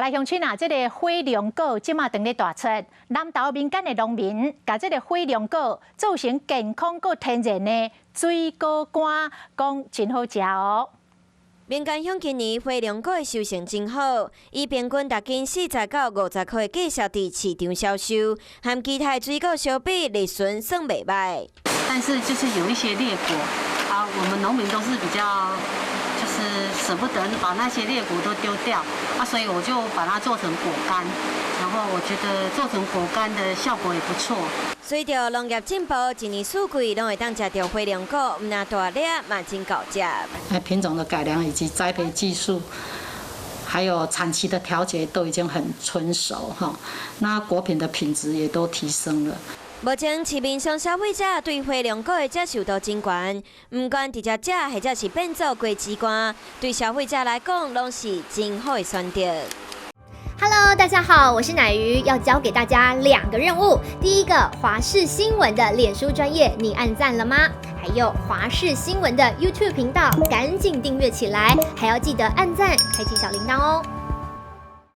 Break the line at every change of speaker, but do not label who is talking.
來鄉親啊，這个火龍果這馬當咧大出，南投民間的農民共這个火龍果做成健康閣天然的水果乾，講真好食哦。
民間鄉今年火龍果的收成真好，以平均逐斤40到50塊的價數佇市場銷售，和其他水果相比，利潤算袂䆀。
但是就是有一些裂果啊，我們農民都是比較就是捨不得把那些裂果都丟掉啊，所以我就把它做成果乾，然後我覺得做成果乾的效果也不錯。
隨著農業進步，一年四季攏會當食著火龍果，毋但大粒嘛真夠食。
品種的改良以及栽培技術，還有產期的調節都已經很純熟哈，那果品的品質也都提升了。
目前市面上消費者對火龍果的接受度真懸，毋管直接食或者是變做果汁乾，對消費者來講攏是真好的選擇。
Hello，大家好，我是乃瑜，要交給大家兩個任務。第一個，華視新聞的臉書專頁，你按讚了嗎？還有華視新聞的 YouTube 頻道，趕緊訂閱起來，還要記得按讚，開啟小鈴鐺哦。